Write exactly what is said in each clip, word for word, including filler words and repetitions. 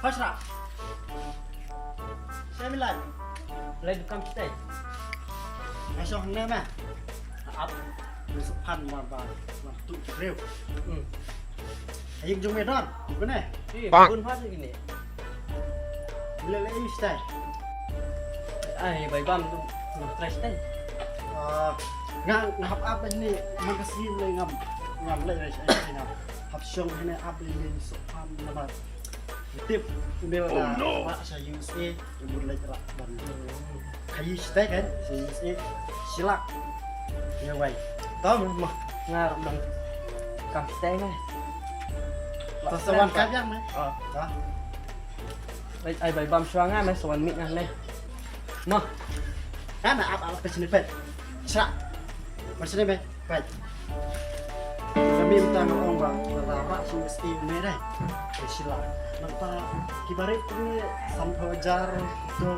Pasra. Semilan. Lai dukam stai. Masuk ne ma. Ap. Masuk pan ma ba. Ma tu reu. Hmm. Ayik jong me don. Bune. Bun ha gini. Bila lai stai. Ai bai bam tu. Stress stai. Nga nga hap ap ni. Makasih lai ngam ngam lai lai ngam. Hap shong hene ap lai ni so pan nama. Tip email na wa sa U S A. Ibu lai ra ban. Kayi stai kan sa U S A. Sila. Ya wai. Tom mah ngar bang kam stai ne. Sa wan ka jang ne. Oh. Ai bai bam shuwa nga ne sa wan mih nga ne. Mah. Ana ap ap ka sini pet. Sa. Ka sini pet. Pet. Kami minta ngam ong ba la ra shi mesti me dai. Ka sila. Nanta ki barit ni samphaw hajar tu.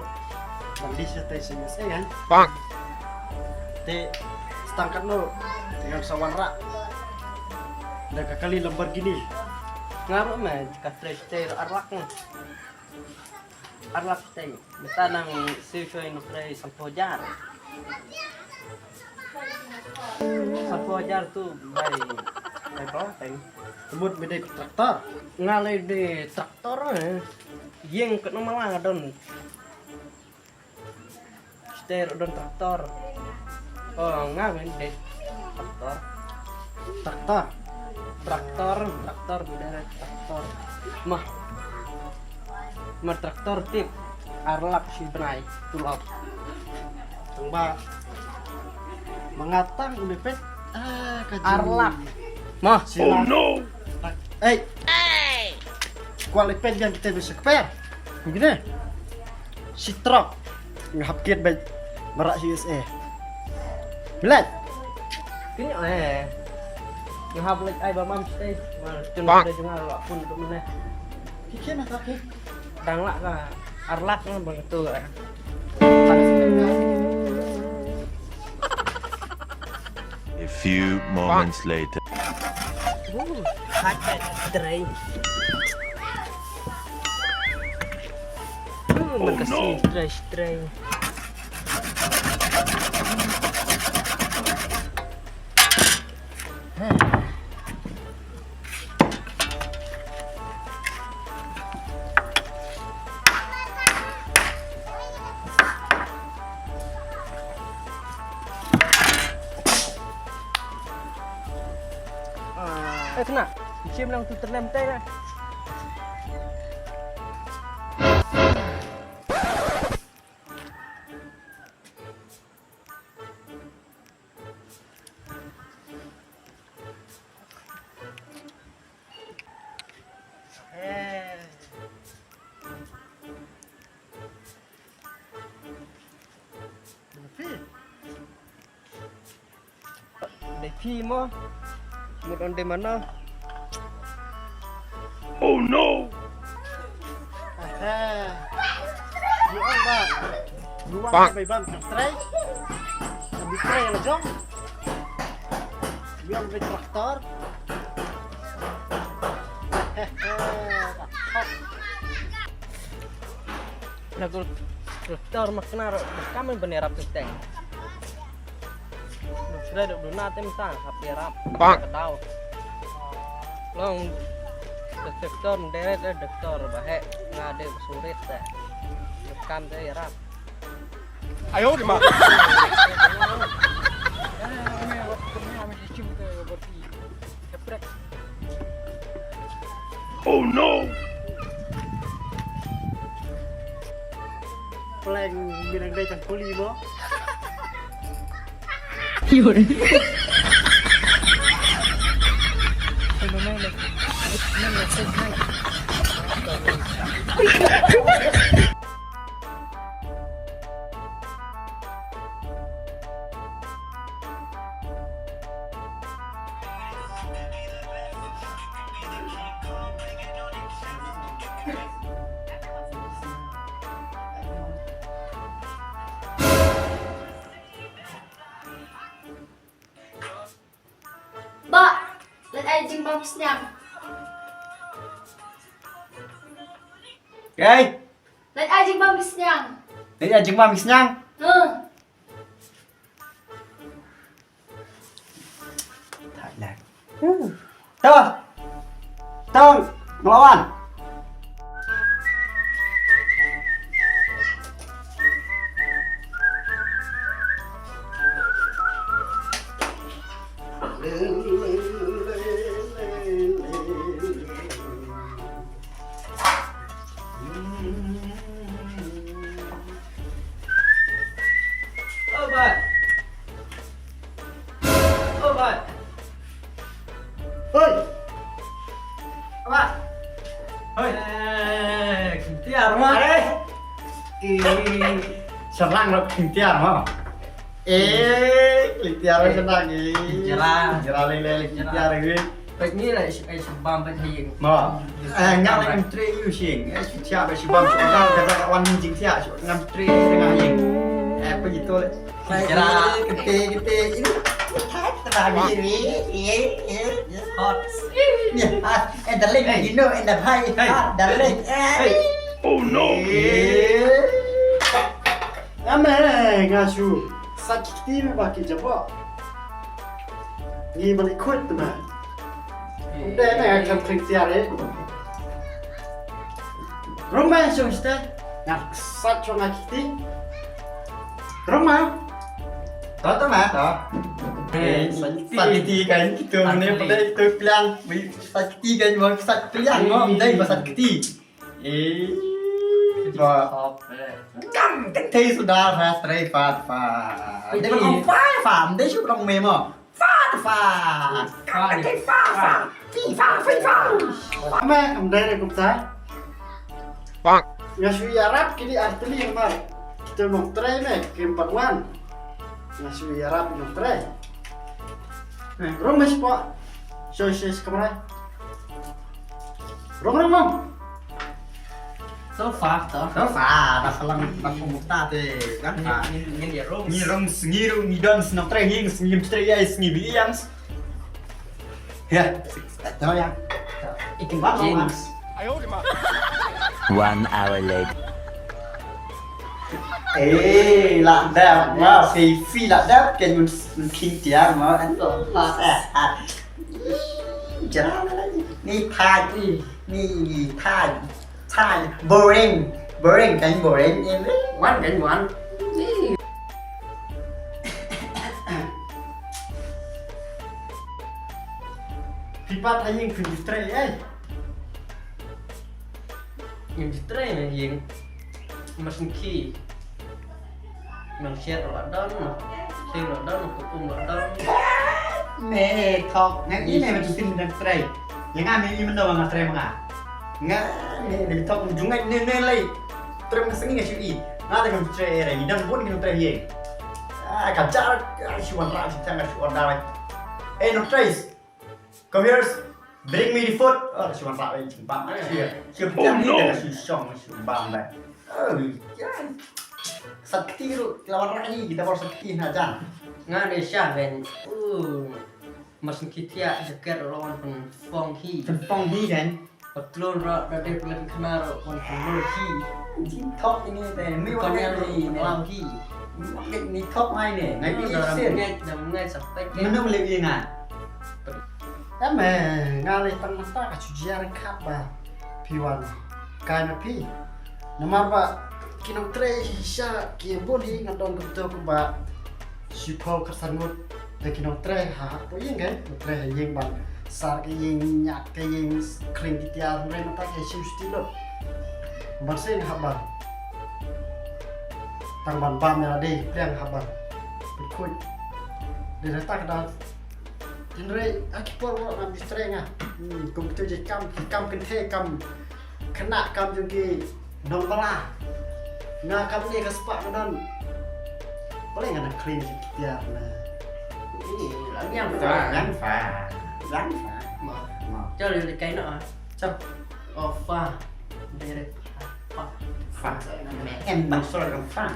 Bang di sa tai shi mesti kan. Bang. Te stang kat no. Dengan sawan ra. Da ka kali Lamborghini. Ngarok me ka fresh tail arlak ne. Arlak teng. Beta nang siu shuai nuk rai samphaw hajar. Samphaw hajar tu bai bai bawah teng. Temut bede traktor. Ngalai de traktor eh. Yeng ke nama lah don. Ster don traktor. Oh, nga men de traktor. Traktor. Traktor, traktor, bidara traktor. Mah. Ma traktor tip. Arlak shi bnai tulop. Tang ba. Mengatang udah pet. Ah, kaji. Arlak. Mah. Oh no. Ei. Kual ipet yang kita bisa keper. Begini. Sitrok. Nga hap kit bad marak U S A. Bilat. Kini eh. Nga hap lek ai ba mam stai. Mar tun da jnga la pun tu mene. Kiki na kaki. Dang lak ka arlak nga bang tu. A few moments later. Hot dry. Oh no. Dry, dry. Eh, kena. Shim lang tu terlem tai lah. Dei phi mo. Mut on dei mano. Oh no. Aha. Yu ong ba. Yu ong ba ban trai. Bi trai la jong. Yu ong ba traktor. Hehe. Lagu traktor makna ro kam ban ïarap teng. Duk sdei duk duna te mynta hap ïarap. Bang. Ka daw. Long traktor mderet eh traktor ba heh nga de surit te. Duk kam te ïarap. Ayo di ma. Oh no! Pleng minang dei tang kuli mo. Yun. Bah, leit ai jingbam sniang. Kei. Leit ai jingbam ki sniang. Leit ai jingbam ki sniang. Huh. Thailand. To. Tong, melawan. Oh, bye. Oh, bye. Hoi. Apa? Hoi. Eh, khyndiat mo. Are. Ih, serang lo khyndiat mo. Eh, khyndiat mo serang ih. Jera. Jera le le khyndiat ih. Peit ni la, eh, shu bam peit ha ïing. Mo. Eh, nga la ngam trei ïa u sing. Eh, shu thiah ba shu bam shu bam ka da wan jingthiah shu ngam trei shu ngam ïing. Eh, peit ito le. Jera. Kete, kete. Ini. Tengah ni. Hot. Ni, ah, eh, darling, you know, in the high, ah, darling. Eh. Oh no. Eh. Ame, nga shu. Sa kiti me ba ki jabo. Ngi balik kut tu ma. Udah na kan kring tiar eh. Roma shu sta. Nga sa chong nga kiti. Roma. To to ma to. Eh, sakti kan kita ni pada itu pelang. Sakti kan mau sakti yang mau dai ba sakti. Eh. Ba. Kam kan tei sudah ras trai fat fat. Dai ba kong fat fat dai shu rong memo. Fa fa. Ka ka fa fa. Fi fa fi fa. Ame kam dei re kumta. Bang. Nga shu ïarap kini artylli namar kita nongtrei me kim pat wan. Nga shu ïarap nongtrei. Rong me spa. Show show kamera. Rong rong rong. So far to. So far, dah selang dah pemuta te kan. Ngin ngin dia rong. Ngi rong ngi rong ngi don snong trei ngi ngi trei ai sngi bi yang. Ya, to ya. Ikin ba James. One hour later. Eh, lak dap. Wow, selfie lak dap kan mun mun king tiar mau kan. Lak. Jalan lagi. Ni thai. Ni thai. Thai. Boring. Boring kan boring. Wan kan wan. Phi pat ha ïing phi trei eh. Ïing trei me ïing. Mas ki. Nang shet la don, shet la don, hukum la don. Me thok, nang i me matu sin dan trei. Yang ame i mendo nga trei nga. Nga me me thok jungai ne ne lai. Trei nga sengi nga shu i. Nga da kan trei re, ni dan bun kan trei ye. Ah, ka jar, shu wan ra shu tang shu wan da. Eh, no trace. Come here. Bring me the food. Oh, shu wan ra jing bang. Shu. Shu. Oh no. Shu shong shu bang dai. Oh, ya. Sakti ru lawan ra ni kita baru sakti na jan. Nga ne sha ben. Uh. Mas ki tiak jaket lawan pun fong hi. Pun fong hi kan. Patlun ra da dep lem khana ra wan pun hi. Jing thok ini te. Mi wan ni ne. Lam hi. Ni thok mai ne. Ngai ni sir. Ngai dam ngai sa pek. Manu le wi nga. Em eh, nga leh tang mynta ka shu jia ryngkat ba phi wan kai na phi. Namar ba ki nongtrei sha ki bun hi nga don kumto kumba shiphew khatsan ngut. Te ki nongtrei ha hapoh ïing kan, nongtrei ha ïing ban sar ka ïing, ñiad ka ïing, khring ki tiar, hynrei mynta ki shim shuti lut. Ban seng ha ban. Tang ban bam ïa lade pliang ha ban. Pynkhuid. Dei na ta ka daw. Hynrei ha ki por ba ngam ju trei nga. Hmm, kum kito je kam, ki kam kynthei, kam khynnah, kam jong ki nongbala. Nga kam ne ka spah nga don. Balei nga na khring ki tiar na. Ih, la ñiang fa. Ñiang fa. Ñiang fa. Ma. Ma. Chal, leit kai noh. Chal. Oh, fa. Direct fa. Fa. Fa. Em, bang, sorry, bang, fa.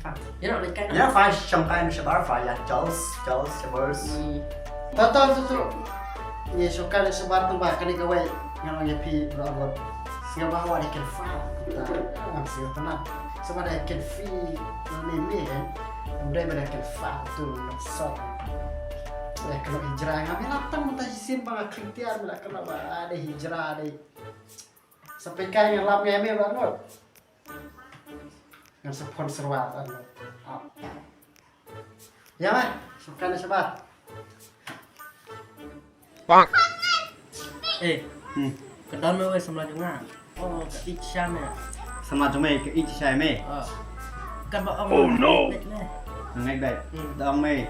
Fa. You know, like, kind of. You know, fa, shongkai na shabar, fa, ya, Charles, Charles, Charles. Hmm. To, to, to, to. Ye, shongkai na shabar tang ba, kane kawei, nga long ya phi, bro, bro. Nga ba wa da ken fa ta am si ta na. Sa ba da ken fi ne ne kan. Am dai ba da ken fa tu na so. Ba da ken hijra nga me na tang ta sin ba nga kling tiar me la ken ba da hijra da. Sa pe kai nga lam nga me ba no. Ngan sa phone serwa ta no. Ya me, sa kai na sa ba. Eh, Hmm. Ka don me wei samla jong nga. Oh, ka ich sha me. Samla jong me ka ich sha me. Ah. Ka ba ong. Oh, no. Ngai dai. Hmm. Dong me.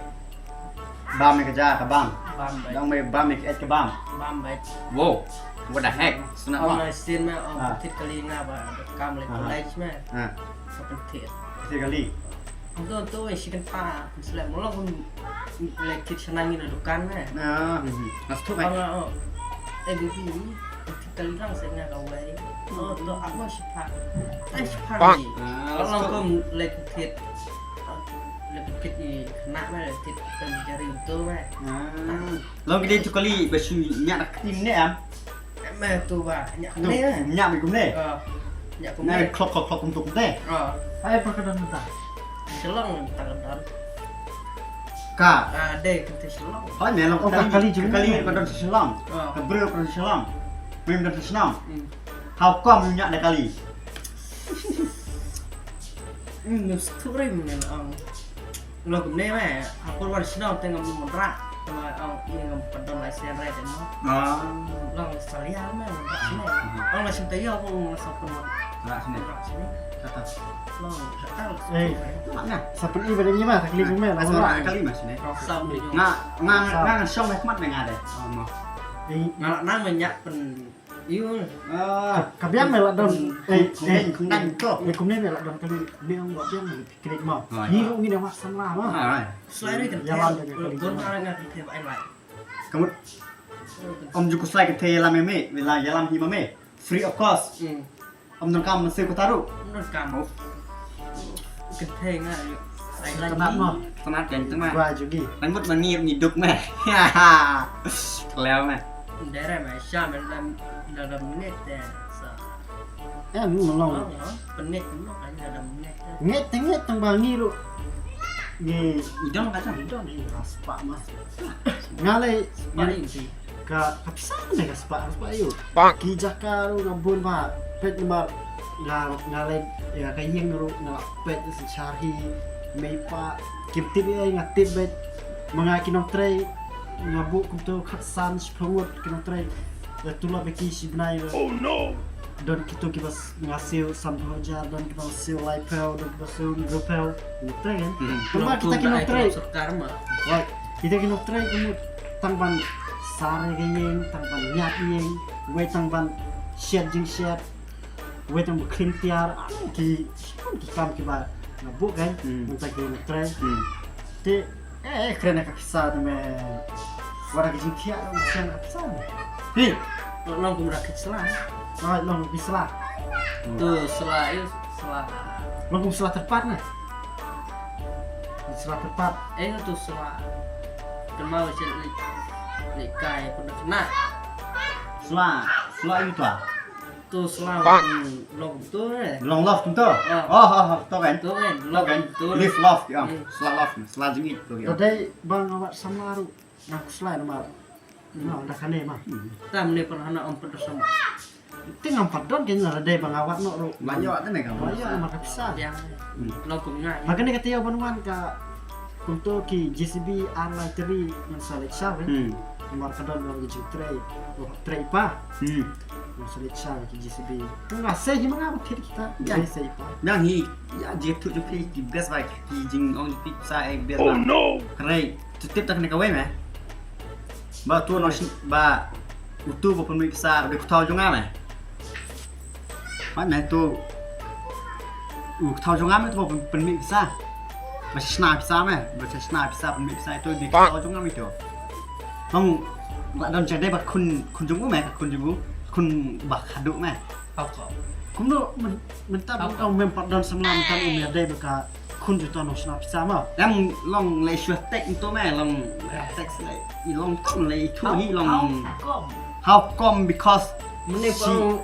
Bam me ka ja ka bam. Bam bai. Dong me bam me ka et ka bam. Bam bai. Wow. What the heck? Suna Ong ma. Na sin me ong Ah. Thit kali nga ba kam le Ah. College me. Ah. Ka pen thit. Thit kali. Ong to to e si kan pa. Sle mo lo kun le thit sana ngi na dukan me. Ah. Mhm. Nas tu me. Ong oh. Eh bibi. Thit kali lang se nga ka wei. Oh to apa si pa. Ai si pa Pak. Ni. Ah, Ong las tu. Kum le thit. Le thit i na me le thit kan jari tu me. Ah. Long ki dei tu kali ba shu nya da kti ne am. Me tu ba nya Tu, ne. Nya me kumne. Ah. Nya Ne kumne. Klok klok klok kum tu kumne. Ah. Ai pa ka don ta. Shillong ta ka don. Ka. Ah, dei kti Shillong. Hoi me long Oh, ka kali, kali jong kali me. Ka don Shillong. Ah. Ka briew ka don Shillong. Mem don Shillong. Hmm. How come nya da kali? Hmm, story me ong. Lo kumne me, aku war sino tengah mumra. Tengah ong ini ngam padon lai sen rai demo. Ah. Long salia me mumra sini. Hmm. Ong lai sen tayo aku ngam sapun. Ra sini. Mumra sini. Kata. Long kata. Eh. Mana? Sapun i badan ni mah, tak lima me. Lah, sapun kali mah sini. Sapun. Nga nga nga shong mat me nga de. Oh, mo. Eh. Nga nang me nya pen Yu. Ah. Ka biang me la don. Eh, eh, kumne, kumne. Eh, kumne me la don kali. Ni ong ba biang me klik mo. Ah, Ni ya. Ong ni wa samla mo. Ah, ya. Slide kan. Ya, lan de kali. Bun orang ngat ke ba ai lai. Kamu om ju ku slide ke te la me me, la ya lam hi ma me. Free of cost. Hmm. Om don kam se ko taru. Don kam. Oh. Ke te nga. Ai lai. Tanat mo. Tanat kan tengah. Gua jugi. Nang mut mani ni duk me. Kleo me. Dere me sha me dalam dalam minit ya. Sa. Eh, mu long. Oh, oh. Penit mu kan dalam minit. Nget nget tang ba ngi ru. Ngi idong ka tang idong ni raspa mas. Ngalai Spah inti. Ka ka pisa ne ka spah ka spah yu. Pak. Ki jaka ru nga bun ba pet namar nga nga le ya ka ying ru nga pet si charhi mei pa kim tip ai nga tip bet manga ki nong trei nga bu kum tu khat san shiphew ngut ki nong trei. Ya tu la beki shi bnai. Oh no. Don kitu ki bas nga siew san phew hajar, don ki bas siew lai phew, don ki bas siew hynriew phew. Ngi trei kan? Hmm. Tang ba kita ki nong trei. Sorkar ma. Wai, kita ki nong trei kumut tang ban sare ka ïing, tang ban ñiad ïing, wei tang ban shet jingshet, wei tang ban khlem tiar, ah, ki, ki kam ki ba nga buk kan, hmm, mynta ki nong trei. Hmm. Te Eh, kren ka pisa te me. Wara ki jingthiah ka pisa ka pisa. Hi. Long kum rakit sla. Ah, long kum sla. Tu sla yu sla. Long kum sla terpat ne. Sla terpat. Eh tu sla. Kemau chen li li kai pun kena. Sla, sla yu tu. Tu sla. Pak. Long tu eh. Long love tu. Ah. Oh, oh, oh, tu kan. Tu kan. Long tu. Live love ya. Hmm. Sla love, sla jingit tu ya. Tadi bang awak sama ru. Nang kuslai namar. Hmm. Nah, dah kane mah. Hmm. Tam ne pernah nak om pernah sama. Ting am padon ke nyala dei bang awak nok ru. Banyak tu ne kan. Banyak nama kapsa. Yang. Hmm. Lo kum ngai. Makane kata ya ban wan ka kumto ki J C B ar lai teri ngan sa lek sha, eh. Hmm. Namar ka don bang ki jingtrei. Oh, trei pa. Hmm. Ngan sa lek sha ki J C B. Ngan sa hi manga ba kit kita. Ya. Trei sa hi pa. Yang hi ya je tu je ki best ba ki jing ong ki sa eh best ba. Oh no. Trei. Tu tip tak ne kawei me. Ba tu no shin ba utu ba pynmih pisa ba kthau jong nga me. Mat me tu u kthau jong nga me tu ba pynmih pisa. Ba shna pisa me, ba shna pisa pynmih pisa tu di kthau jong nga me tu. Tong la don jade ba khun khun jong u me, khun jong u khun ba khadu me. Kumno mynta ba tong mem pat don samla mynta u me dei ba ka khun juta nong shna pisa ma. Em long lei shuh tek nto me long tek lei i long tong lei i thu hi long. How come? How come? Because mene si pang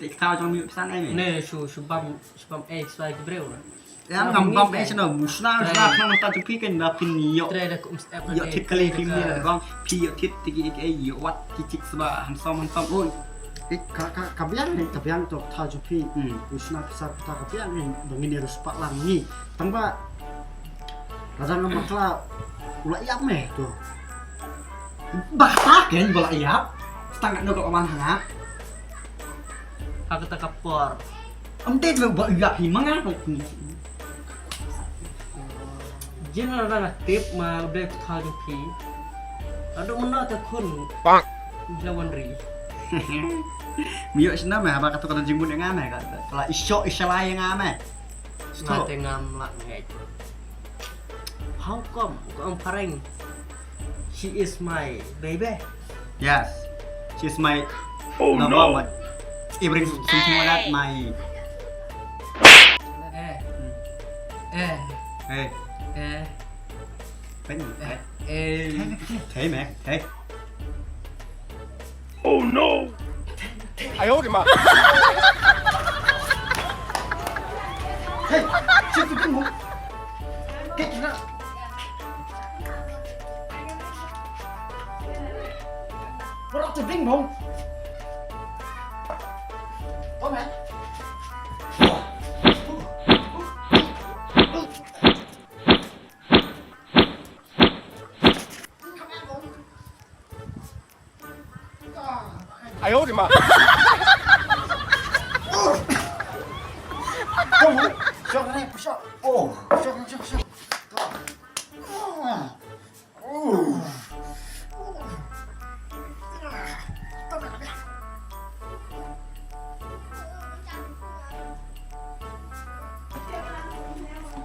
te ka jong mi pisa ne me. Ne shu shu bam shu bam eh shu ai ki breu. Ya ngam bam eh sno musna sna khang ta chu phi ken da phin yo. Tre da kum step. Yo thit kali phi mi da kong phi yo thit ti ki eh yo wat ki chik sba handsome handsome oi. Eh ka ka ka biang ne ka biang to ta chu phi. Hmm. Musna pisa ta ka biang ne dong ni respect lang ni. Tang ba. Ka dang bakla u la ïap me to. Bakla ken ba la ïap. Tang no ka man hanga. Ha kata ka por. Am te ba ïap hi manga. Jin la dang tip ma de ka ju phi. Ado mena ta khun. Pak. Jila wan ri. Mio sna me haba kata kata jingmut nga me kata. La isyo isya la nga me. Nga te ngam lah ngej. How come? Ko ang pareng. She is my baby. Yes. She's my. Oh no. Everything something like that. My. Eh. Eh. Hey. Eh. Pen. Eh. Hey. Hey, man. Hey. Oh no! Hey, shit, you didn't move. Get it up. What up, the bing bong? Come on.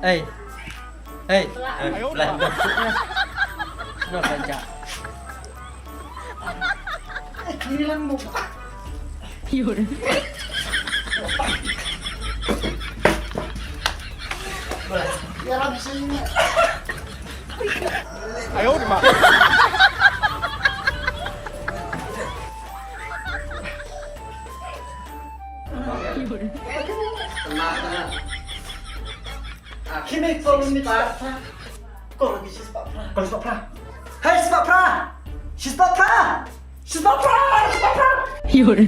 Ei. Ei. Lah dah suk dah. Sudah belanja. Hilang muka. Yur. Ya Rabbi sini. Ayo di mak. Kine kol ni ta. Kol ni si spa pra. Kol spa pra. Hey spa pra. Si spa pra. Si spa pra. Si spa pra. Yur.